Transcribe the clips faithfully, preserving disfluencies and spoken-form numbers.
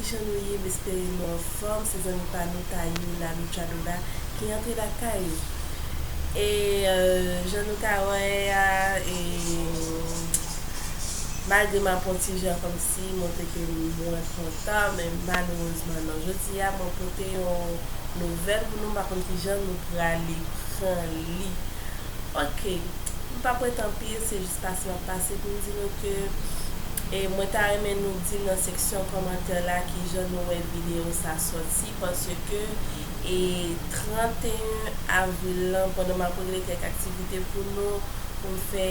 Jan nou ye, m espere nou anfòm. Se zanmi pa nou, Tayou La Luchadora, ki antre lakay ou. E, e, jan nou ka wè a, e, malgre m ap yon ti jan kòmsi montre ke mwen kontan, men malerezman non. Jodi a, mwen pote yon nouvèl pou nou, m pa konn ki jan nou prale pran li. Ok, m p ap ret anpil, se jis pase m ap pase pou m di nou ke, e, mwen ta renmen nou di nan seksyon kòmantè la ki jan nou wè videyo sa sòti, paske, e, tranteyen avril lan, pandan m ap regle kèk aktivite pou nou, pou m fè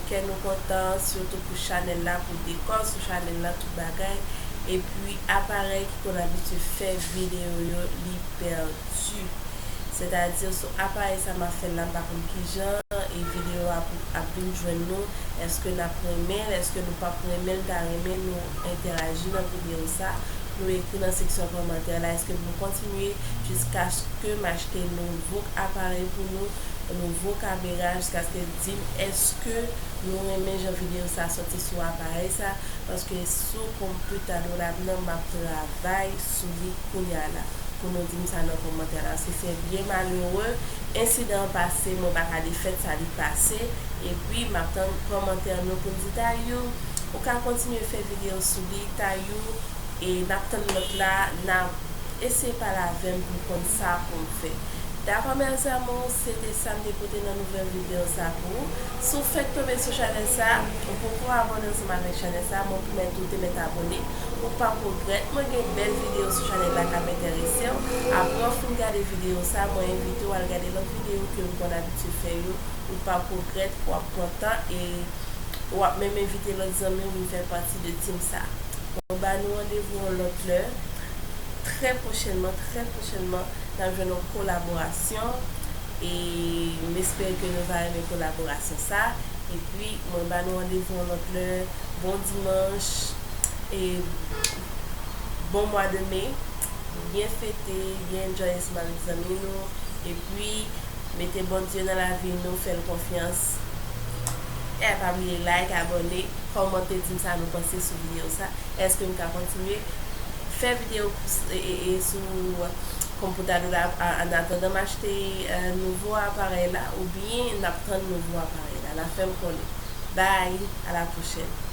kè nou kontan, sitou pou chanèl la, pou dekò sou chanèl la, tout bagay. Epi aparèy ki konn abitye fè videyo yo, li pèdi. Sètadi, sou aparèy sa m ap fè l la, m pa konn kijan, e videyo a ap, ap vin jwenn nou. Èske n ap renmen l? Èske nou p ap renmen l? M ta renmen nou entèyaji nan videyo sa. Nou ekri nan seksyon kòmantè la. Èske nou kontinye jiskaske m achte nouvo aparèy pou nou, nouvo kamera, jiskaske di m èske nou renmen jan videyo sa sòti sou aparèy sa. Paske sou konpitadò la m nan, m ap travay sou li kounya la. Pou nou di m sa nan kòmantè la. Se, se byen malere. Ensidan an pase, mwen pa ka defèt sa, li pase. Epi, m ap tann kòmantè nou pou n di, Tayou, ou ka kontinye fè videyo sou li, Tayou, e n ap tann lòt la, n ap eseye pale avè m pou m konn sa pou m fè. Dakò, mes amours, se te sa m te pote nan nouvèl videyo sa pou ou. Si w fèk tonbe sou chanèl sa, ou poko abòne ansanm avèk chanèl sa, mwen pwomèt ou te mèt abòne. Ou p ap regrèt, mwen gen bèl videyo sou chanèl la k ap enterese w. Apre w fin gade videyo sa, mwen envite w al gade lòt videyo ke m konn abitye fè yo. Ou p ap regrèt, w ap kontan e w ap menm envite lòt zanmi w vin fè pati de team sa. Mwen ba nou randevou yon lòt lè. Trè pwochènman, trè pwochènman, n ap jwenn yon kolaborasyon. E m espere ke nou va renmen kolaborasyon sa. Epi, mwen ba nou randevou yon lòt lè. Bon dimanch. E bon mwa de me. Byen fete, byen enjoy ansanm avèk zanmi nou. Epi, mete Bondye nan lavi nou, fè l konfyans. E pa bliye like, abòne, kòmante, di m sa nou panse sou videyo sa. Èske m ka kontinye fè videyo pou s-, e, e, e sou konpitadò la, a, an atandan m achte, e, nouvo aparèy la, oubyen n ap tann nouvo aparèy la? N a fè m konnen. Bye, à la prochaine.